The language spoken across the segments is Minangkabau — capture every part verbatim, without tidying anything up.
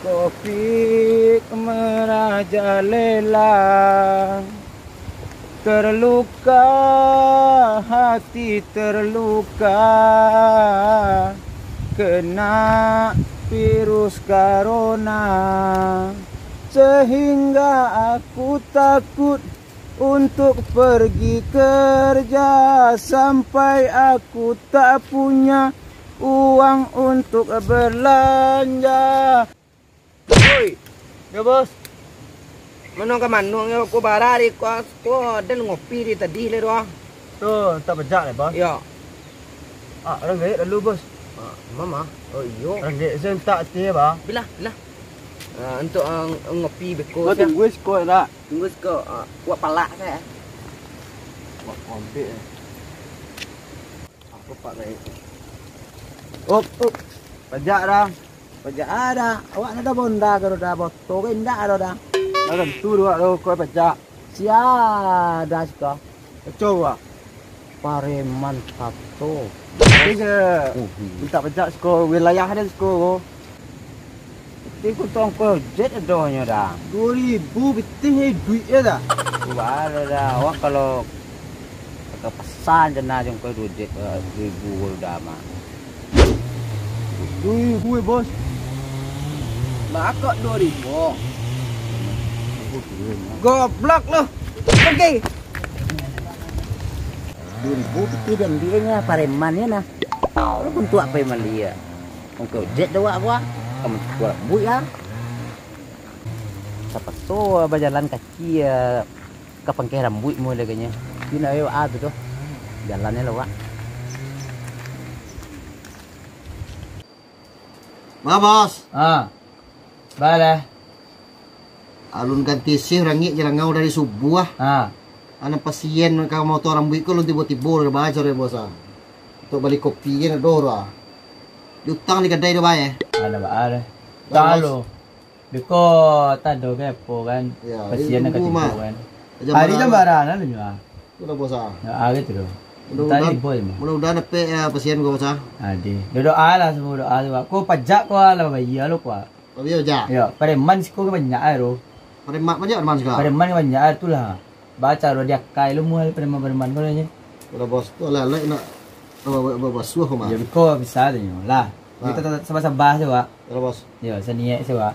Kopi merajalela, terluka hati terluka, kena virus corona, sehingga aku takut untuk pergi kerja, sampai aku tak punya uang untuk belanja. Oi. Yo, Bos. Mano ka mano, yo, ko bara di ko, ko den ngopi di tadi le doh. Tu, tak pajak le, Bos. Yo. Ah, ranggaik lalu, Bos. Ah, mama. Oh, iyo. Ranggaik se tak ti, Bos. Bilah, bilah. Ah, untuk, ah, ngopi beko. Kau tunggu siko, nak. Tunggu siko, ah, wak palak se. Wak kombek, eh. Aku pak naik. Op, op. Pajak dah. Pajak ada. Awak nak ada bonda ke roda boto ke indak ada dah. Nah, tentu dua tu kau pajak. Sia dah suka. Kacau awak. Pareman tato. Tiga. Uh, hmm. Minta pajak siko wilayah dia siko. Iko tongko jet adonyo dah. Dua ribu pitih ni duit dia dah. Baru dah. Awak kalau ka pasan je nah jongkoi duo jet, eh, duo ribu ko dah mah. Duo ribu, eh, Bos. Bakok duo ribu. Goblok lu. Pergi. Duo ribu pitih diambiaknyo pareman ni nah. Walaupun tu apa yang maliak. Ongkos jet dek awak ko ah. Kamu kurang buik ah. Sapaso bajalan kaki ah, ka pangkeh rambuik mah laganyo. Pina yo ah tu doh. Jalannyo lah, Wak. Ba, Bos. Ha. Ba lah. Alun ganti sih rangik jalangau dari subuah ah. Ha. Anak pasien ka motor rambuik ko alun tibo-tibo lah ba caro, Bos ah. Untuk bali kopi kan ado lah. Diutang di kadai tu bae. Ada ba ada. Ba, Bos. Talo. Beko tado ke apo kan? Ya, pasien nak katibo kan. Hari jam bara lah nyo ah. Sudah puasa. Ya, hari tu. Mudah-mudahan, mudah-mudahan dapek ya pasien gua puasa. Adi. Doa lah semua doa tu. Ko pajak ko lah bayar lo ko. Tapi ya, pajak. Ya, pareman siko ke banyak ai tu. Pareman banyak pareman siko. Pareman banyak ai tu lah. Baca lo diakai lo mual pareman-pareman ko nyo. Sudah bos tu lah lek nak basuh mah. Ya beko bisa tu nyo lah. Kita sabar-sabar saja, Wak. Sudah bos. Ya, saniat saja, Wak.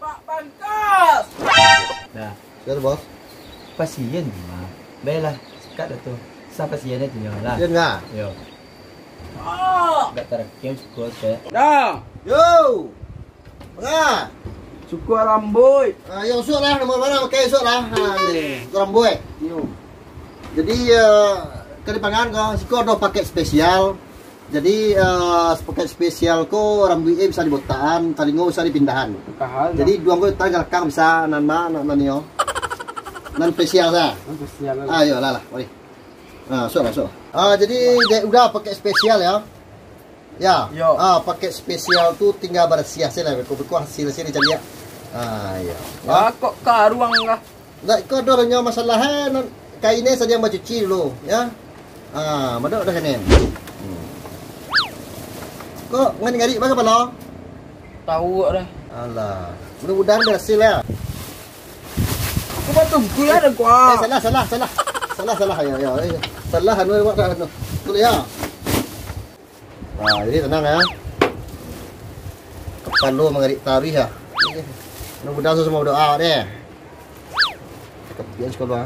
Pak Bangkas! Dah. Siapa, Bos? Pasien tu mah. Baiklah, sikat dah tu. Sa pasien tu nyo lah. Pasien kah? Yo. Pak! Agak tarakim suko se. Dah. Yo. Manga. Suko rambuik. Ah, yo, usuk lah, nomor bara pakai usuk lah. Ha, ni. Suko rambuik. Yo. Jadi, eh, ka dipangan ko, siko ado paket spesial. Jadi, eh, paket spesial ko rambuik e bisa dibotakan, talingo bisa dipindahan. Tahan lah. Jadi, duang ko tahan ka lakang bisa, nan ma, nan, nan nio. Nan spesial sa. Nan spesial lah. Ah, yo, lah, lah, mari. Ah, sudah, sudah. Ah, jadi, dek udah paket spesial ya. Ya. Yo. Ah, paket spesial tu tinggal barasiah se lah, beko-beko hasil se dicaliak. Ah, yo. Ya. Ah, kok karuang lah. Ndak, iko ado nyo masalah, eh, nan, kain e sadiang bacuci dulu, ya. Ah, madok dah kain e. Hmm. Kok ngarik-ngarik baa kapalo? Tahu dah. Alah, mudah-mudahan berhasil ya. Aku mau tunggu ya, ada gua. Eh, salah, salah, salah. Salah, salah, ya, ya, ya. Salah, anu, awak dah, anu. Betul ya. Nah, jadi tenang ya. Kapalo mangarik taruih ya. Mudah-mudahan semua berdoa deh. Kepian sekolah.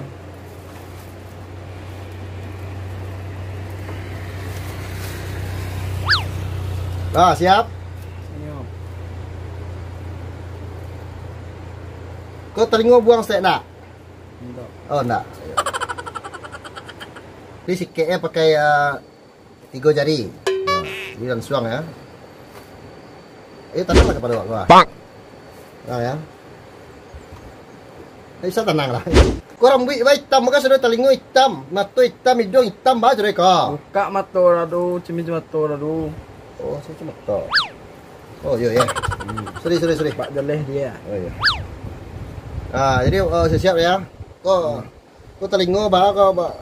Ah, siap? Siap. Kau talingo buang stek nak? Enggak. Oh, enggak. Jadi sikek e pakai, ah, tigo jari. Nah, jadi langsuang ya. Eh, tanang lah kapalo awak ko. Nah, ya. Eh, bisa tanang lah. Ko rambuik ba itam, kan sudah talingo itam, mato itam, iduang itam, ba sudah ko. Bukak mato lah tu, cimic mato lah tu. Oh, saya cuma to. Oh, yo, ya. Hmm. Sorry, sorry, sorry. Pak jeleh dia. Oh, iya. Ah, jadi, oh, siap-siap ya. Ko, ko talingo ba, ko ba.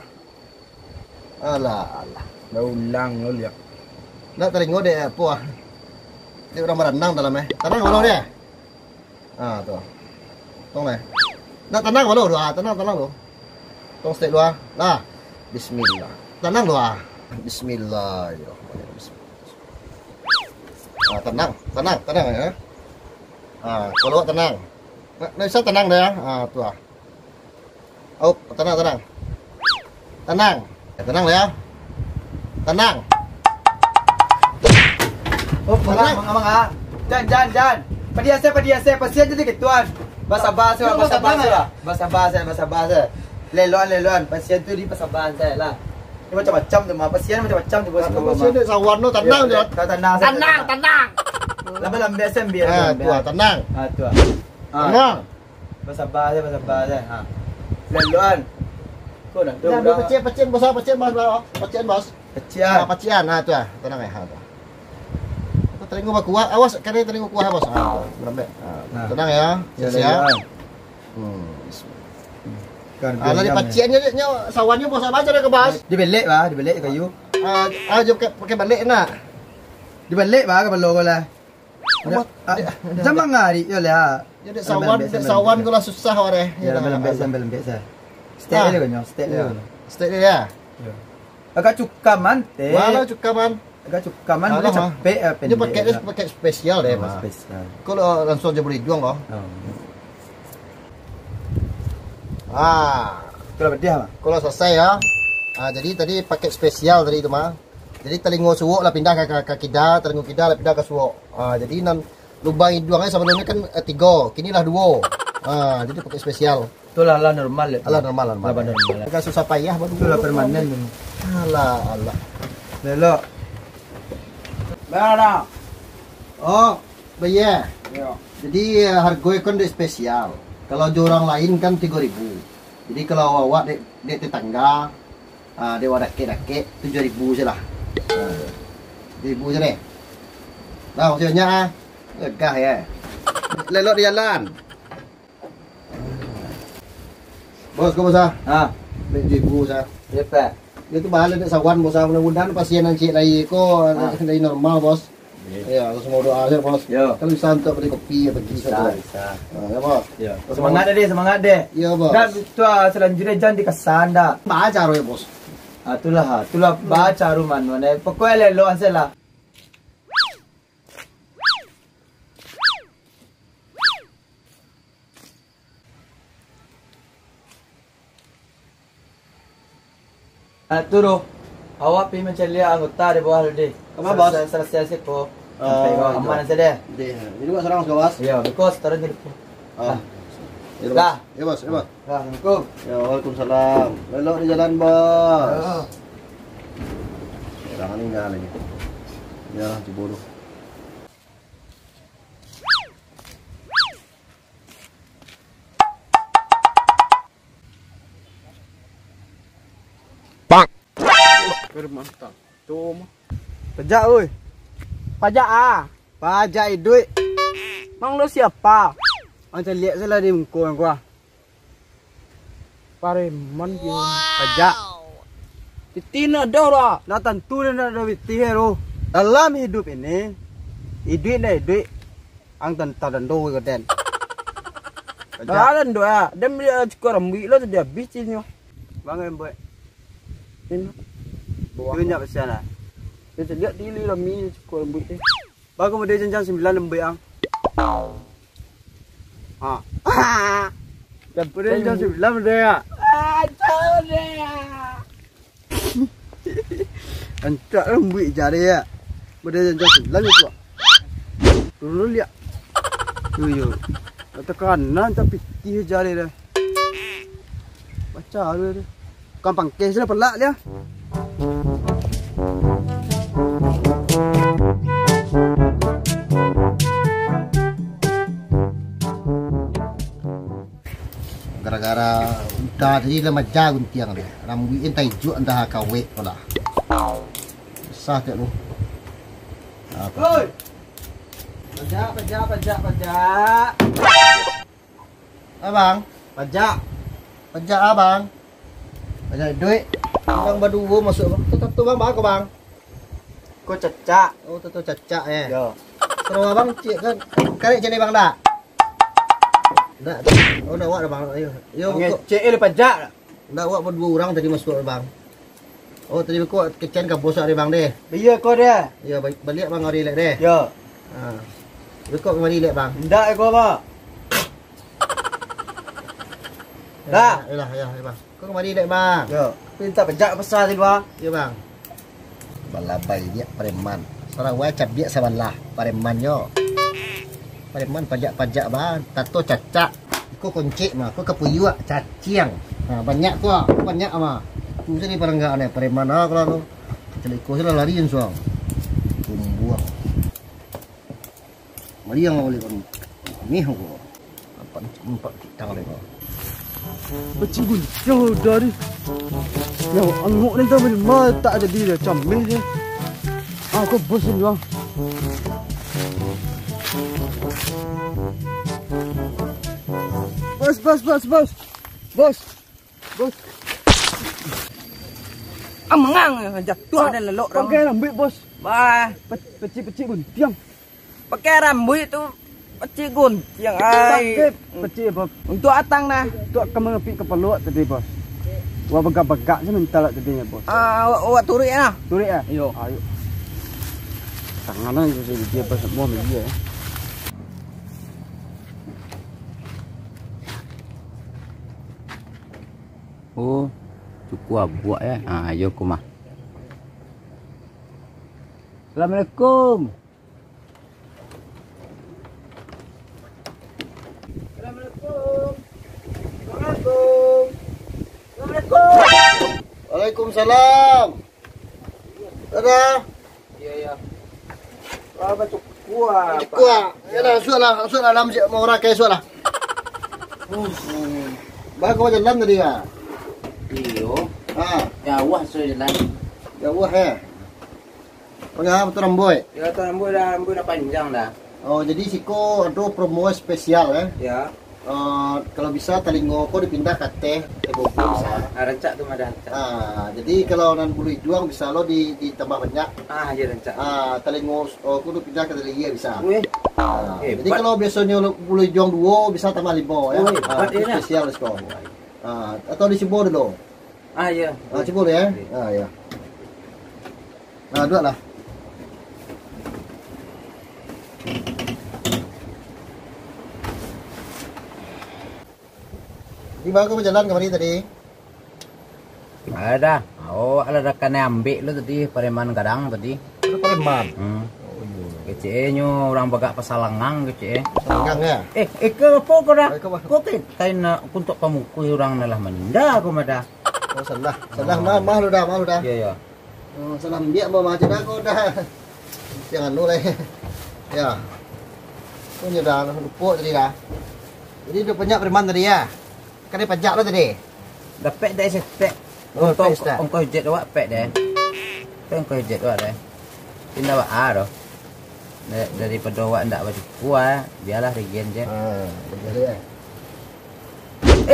Alah, alah. Dah ulang lo liak. Nak taringo dek apo ah. Dek urang baranang dalam eh. Tanang dulu deh. Ah, tu. Tong deh. Nak tanang dulu, ah, tanang, tanang dulu. Tong step dulu ah. Lah. Bismillah. Tanang dulu ah. Bismillahirrahmanirrahim. Ah, tanang, tanang, tanang ya. Ah, kalau tanang. Nak, nak bisa tanang dah ya. Ah, tu ah. Oh, tanang, tanang. Tanang. Ya, tanang lah ya. Tanang. Oh, abang, abang, abang, ah. Jan, jan, jan. Padiam se, padiam se. Pasian jadi ketuan. Basabar se, basabar se. Basabar se, basabar se. Leloan, leloan. Pasian tu di basabar se lah. Ini macam-macam tu mah. Pasian macam-macam tu, bos. Pasian dek sawan tu, tanang je. Tanang, tanang. Lambek-lambek se, ambiak. Ah, tu ah, tanang. Ah, tu ah. Tanang. Basabar se, basabar se. Ha. Laluan. Ko dah tu. Dah, dah. Pacian, pacian, bos, pacian, bos, bos. Pacian, bos. Pacian. Ha, pacian. Ha, tu ah. Tanang ya, ha, tu. Talingo bakuah, awas kena talingo kuah, bos. Ha, tu. Berambek. Ha, tenang ya. Ya, siap. Hmm. Ah, dari paciannyo, nyo, sawannyo, bos, apo caro ko, bos? Dibelek, bah, dibelek kayu. Ah, ah, jo pakai, pakai balek nak. Dibelek, bah, kapalo ko lah. Amat. Jan mangarik yo lah. Yo, dek sawan, dek sawan tu lah susah wak deh. Yo, lambek-lambek se, lambek-lambek se. Stek dulu kan, stek dulu. Stek dulu ya. Agak cukaman, teh. Malah cukaman. Agak cukaman, boleh capek, ah, pendek. Ini pakai, pakai spesial deh, Mas. Spesial. Kalau langsung aja beriduang kok. Ah. Kalau badiah, Mas. Kalau selesai ya. Ah, jadi tadi pakai spesial tadi itu, Mas. Jadi talingo suok lah pindah ka, ka, ka kida, talingo kida lah pindah ka suok. Ah, jadi nan lubang iduang ni sabalum ni kan, eh, tigo, kini lah duo. Ah, jadi pakai spesial. Tu lah, lah normal ya. Alah normal, normal. Lah normal. Agak susah payah baru. Tu lah permanen tu. Alah, alah. Lelok. Bara? Oh, bayar. Yo. Jadi, eh, hargo kan dek spesial. Kalau jo urang lain kan tigo ribu. Jadi kalau awak dek, dek tetangga, ah, dek wak dakek-dakek, tujuah ribu se lah. Ah, tujuah ribu se deh. Lah, makasih banyak ah. Gagah ya. Lelok di jalan. Bos, ko, bos ah. Ha. Dek tujuah ribu sa. Yo, Pak. Yo tu baliak dek sawan, bos ah. Mudah-mudahan pasian nan ciek lai ko, lai normal, bos. Yo, semua doa sajo, bos. Yo. Kan bisa untuak bali kopi, bali sajo. Bisa, bisa. Ah, yo, bos. Yo. Semangat deh, semangat deh. Yo, bos. Dan tu, ah, selanjutnyo jan dikasan dak. Ba caro yo, bos. Ah, itulah, itulah ba caro mano ne. Pokoknyo lelok an se lah. Ah, tu doh. Awak pi mancaliak anggota di bawah dulu deh. Kama, Bos? Selesai, selesai siko. Oh, sampai bawah aman sajo deh. Deh, jadi buat sorang, Bos? Iyo, because turun dulu. Ah. Lah. Iyo, Bos. Iyo, Bos. Lah, assalamualaikum. Ya, waalaikumsalam. Lelok di jalan, Bos. Yo. Jangan tinggal lagi. Ya, cubo dulu. Pak. Mantap. Tu mah. Pajak, oi. Pajak ah. Pajak iduik. Mang lo siapa? Ang caliak salah di muko ang ko ah. Pareman kini. Pajak. Pitih nak ado lah. Lah tantu den nak ado pitih tu. Dalam hidup ini, iduik ndak iduik, ang tantang dando ko den. Pajak. Dalam doa, den bali cukur rambuik lo tadi abih cinyo. Bang rambuik. Ini. Bawah. Banyak pesan lah. Kita lihat dili lah mi cukur rambuik ni. Baru pada jam-jam sambilan lembek ang. Ha. Pada jam sambilan pada ya. Ancak lembek jari ya. Pada jam-jam sambilan itu. Turun lihat. Yo yo. Katakan nan tapi tih jari dah. Baca tu. Gampang kes lah pelak dia. Gara-gara udah tadi lah maja guntiang deh. Rambuik entah ijuk entah kawek pula. Susah cak lu. Apa? Oi. Pajak, pajak, pajak, pajak. Abang, pajak. Pajak abang. Pajak duit. Abang baduo masuk. Tutup, tutup bang, bang, bang. Ko cacak. Oh, tu, tu cacak, eh. Yo. Kalau abang cik kan, karek cari bang dah. Ndak, oh, ndak awak dah, bang. Ayo. Yo, kok ngecek, eh, pajak. Ndak awak berdua orang tadi masuk, bang. Oh, tadi kok kecekan ka bos ari bang deh. Iya, ko deh. Yo, ba-, baliak bang ari lek deh. Yo. Ha. Kok kamari lek bang. Ndak, ko apa? Dah. Iyalah, ya, ya, bang. Kok kamari dek bang? Yo, minta pajak pasal tadi, bang. Yo, bang. Balabai diak pareman. Sarawai cabiak sabalah paremannyo. Pareman pajak-pajak, bang. Tato cacak. Iko koncik mah, ko kapuyuak caciang. Nah, banyak ko, banyak mah. Tu sajo paranggak ne pareman ah kalau tu. Cari iko sudah lari suang. Tumbuang. Mari yang awak lihat. Mih ko. Nampak, nampak kita kali ko. Pacik guntiang udah ni. Yang angok ni tak boleh mah, tak jadi dah, cameh je. Ah, kau bos ni, bang. Bos, bos, bos, bos. Bos. Bos. Ah, mangang, jatuah dan lelok. Pakai rambut, bos. Bah. Pe-, pecik-pecik guntiang. Pakai rambut tu pecik guntiang, ai. Pakai pecik, bos. Untuk atang dah. Untuk ka mangapik kapalo tadi, bos. Wah, bagak-bagak je minta lah tadi, bos. Ah, awak, awak turuik lah. Turuik, ah? Iyo. Ayo. Tangan lah, dia, dia, bos, semua media, ya. Oh, cukup abuak, ya. Ah, iyo, ko mah. Assalamualaikum. Assalamualaikum. Assalamualaikum. Assalamualaikum. Waalaikumsalam. Dadah. Iya, iya. Wah, bacukuak. Cukuak. Yalah, sualah, sualah dalam siap mau rakai sualah. Bah, kau jalan tadi ya? Iyo. Ha. Jauah sudah jalan. Jauah, ya? Pangah betul rambut? Ya, tu rambut dah, rambut dah panjang dah. Oh, jadi siko ado promo spesial, eh? Ya. Eh, kalau bisa talingo ko dipindah ka ateh, ateh bobo bisa. Ah, rancak tu mah dah, rancak. Ah, jadi kalau nan bulu iduang bisa lo di, ditambah banyak. Ah, ya rancak. Ah, talingo, oh, ko dipindah ka talingo bisa. Weh. Ah, jadi hebat. Kalau biasonyo lo bulu iduang duo bisa tambah limo ya. Oh, hebat. Ah, itu ya, spesial siko. Ah, atau disibo dulu. Ah, ya. Ah, cubo ya. Iya. Ah, ya. Nah, duduak lah. Di bawah kau bajalan kamari tadi? Ada. Oh, alah dah kanai ambek lo tadi, pareman gadang tadi. Itu pareman? Hmm. Oh, iya. Kecek e nyo urang bagak pasalangang kecek e. Pasalangang ya? Eh, eh, ke apa kau dah? Eh, ke apa? Kau kain, kain nak kuntok pamukuih urang nan lah maningga kau mah dah. Oh, salah. Salah, oh. Maaf, maaf lu dah, maaf lu dah. Iya, iya. Oh, salah ambiak, bah, macam dah kau dah. Jangan lu lah. Ya. Kau nyo dah lupo tadi dah. Jadi dah banyak preman tadi ya. Kan dia pajak lo tadi. Dapek dek setek. Oh, untuk pek setek. Ongkos jet awak pek deh. Pek ongkos jet awak deh. Indak baa doh. Da-, daripado awak ndak bacukuik, bialah regen je. Ah, betul ya.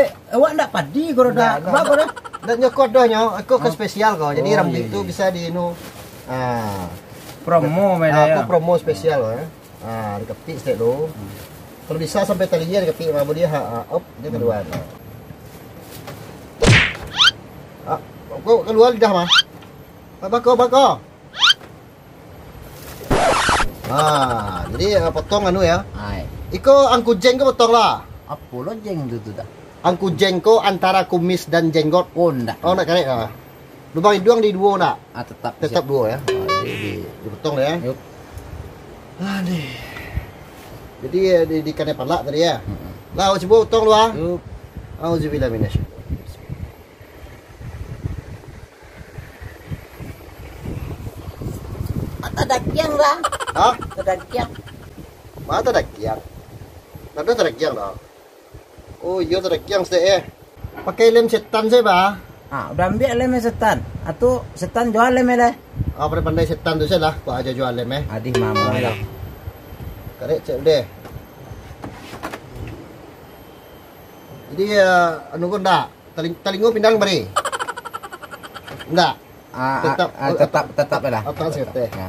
Eh, awak ndak padi ko dah? Ndak, ndak, ndak. Ndak nyokot doh nyo, aku ke spesial ko. Jadi oh, rambut iya, tu iya, bisa di anu. Ah. Promo, ah, mah aku ya. Promo spesial ko, ya. Ah, dikepik stek tu. Hmm. Kalau bisa sampai talinga dikepik mah, boleh ha, ha, op, dia keluar. Hmm. Ah, kau keluar lidah mah. Bako, bako. Ah, jadi, eh, potong anu ya. Ai. Iko angku jeng ko potong lah. Apo lo jeng tu, tu dah? Angku jeng ko antara kumis dan jenggot. Oh, ndak. Oh, ndak karek lah. Lubang iduang di duo ndak? Ah, tetap. Tetap siap. Duo ya. Ah, jadi di, dipotong lah ya. Yup. Ah, ni. Jadi, eh, di, di kanai palak tadi ya. Mm-mm. Lah, cubo potong lu ah. Yup. Auzubillah minasyaitan. Mata dakiang lah. Hah? Mata dakiang. Mata dakiang. Ndak ado tadakiang doh. Oh, iyo, tadakiang stek, eh. Pakai lem setan se, bah. Ah, udah ambiak lem setan. Atu setan jual lem leh. Ah, pandai-pandai setan tu se lah, kok aja jual lem, eh. Adih mama. Ah, lah. Iyo. Karek cek deh. Jadi, eh, anu ko ndak? Taling-, talingo pindah kamari? Ndak? Ah, ah, tetap, ah, tetap, tetap lah. Tetap, tetap. Tetap. Ya.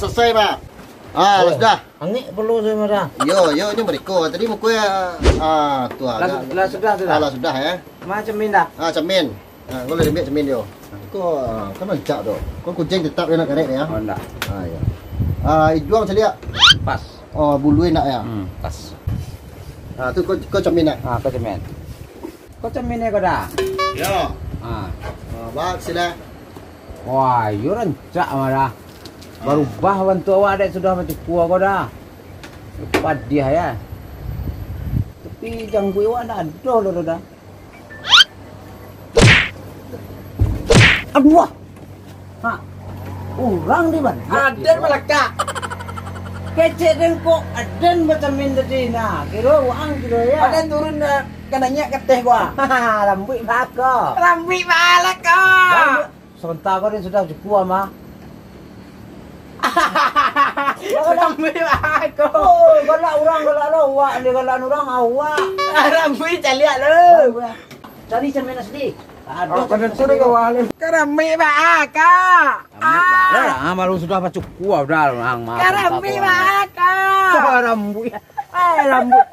salasai, Mak. Ah, lah sudah. Angek perlu saya, Mak, dah. Yo, yo, nyo bariko. Tadi muko ya, ah, tu lah, agak lah sudah tu dah. Ah, lah sudah, ya. Macam min dah. Ah, camin. Ah, kau lah ambiak camin dio. Kau, ah, kan rancak tu. Kau kuciang tetap dia nak karek ya. Oh, ndak. Ah, ya. Ah, iduang caliak. Pas. Oh, bulu ndak ya? Hmm, pas. Ah, tu kau, kau camin nak? Ah, kau camin. Kau camin ya kau dah? Yo. Ah. Ah, bak sila. Wah, yo rancak mah dah. Barubah bantuak awak dek sudah macam kua kau dah. Padiah ya. Tapi jangguik awak ndak ado doh dah. Aduh. Ha. Urang di mana? Aden malakak. Kecek den kok aden bacamin tadi. Nah, kiro urang kiro ya. Aden turun dah, ka naiak ka ateh gua. Rambuik bako. Rambuik bako. Rambuik. Sonta ko den sudah cukua mah. Rambuik bako. Oh, galak urang, galak lo awak, dia galak urang awak. Rambuik caliak lo. Cari cermin asli. Aduh, kada tu deh kawan. Karambik baa, Kak? Karambik baa, ah, malu sudah bacukua, udah, ang, mah. Karambik baa, Kak? Karambik. Eh, rambut.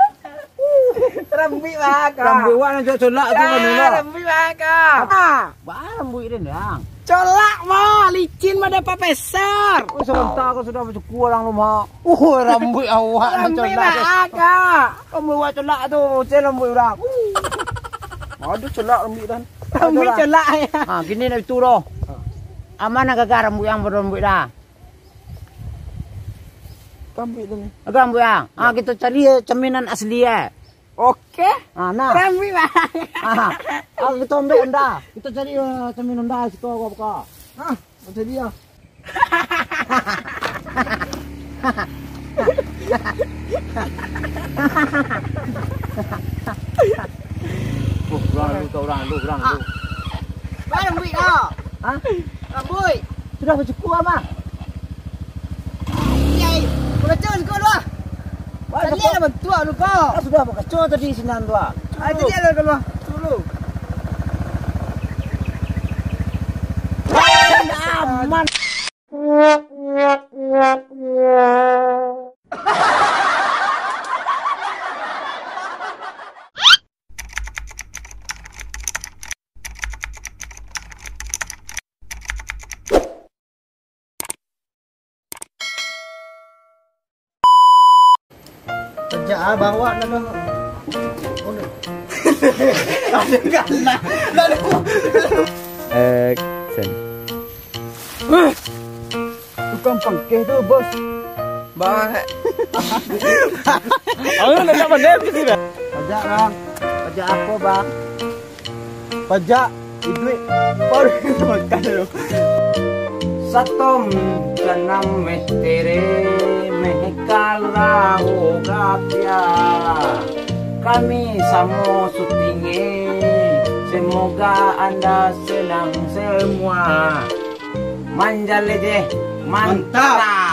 Karambik baa, Kak? Rambut wak nak colak tu kan, lah. Karambik baa, Kak? Ah. Baa rambut dia, Ang? Colak mah, licin mah dapat peser. Oh, sebentar kau sudah bacukua urang rumah. Oh, rambut awak nak colak tu. Karambik baa, Kak? Rambut wak colak tu, cel rambut urang. Aduh, colak rambik dan. Rambik colak, ya. Ha, gini dah itu doh. Ha. Aman nak gaga rambik ang, bodoh rambik dah. Rambik tu ni. Gaga rambik ang. Ha, kita cari, eh, cerminan asli, eh. Oke. Ha, nah. Rambik baa. Ha. Ha, kita ambil anda. Kita cari, eh, cermin anda situ, aku buka. Ha, macam dia. Oh, urang lu, urang lu, urang lu. Baa rambuik kau? Hah? Rambuik. Sudah bacukua, Mang. Iya, iya. Bacukua, bacukua lu, ah. Wah, tadi bacukua. Ada bantuak lu, kau. Ah, sudah bacukua tadi sinan tu, ah. Ah, tadi ada keluar. Dulu. Aman. Kerja abang awak nama. Action. Tukang pangkeh tu, Bos. Bang. Aku nak dapat dia di sini. Pajak, Bang. Pajak apa, Bang? Pajak iduik baru makan lu. Satom janam meh tere meh kal raho gapia. Kami samo syuting, semoga anda senang semua. Manjalejeh mantap. Mantap.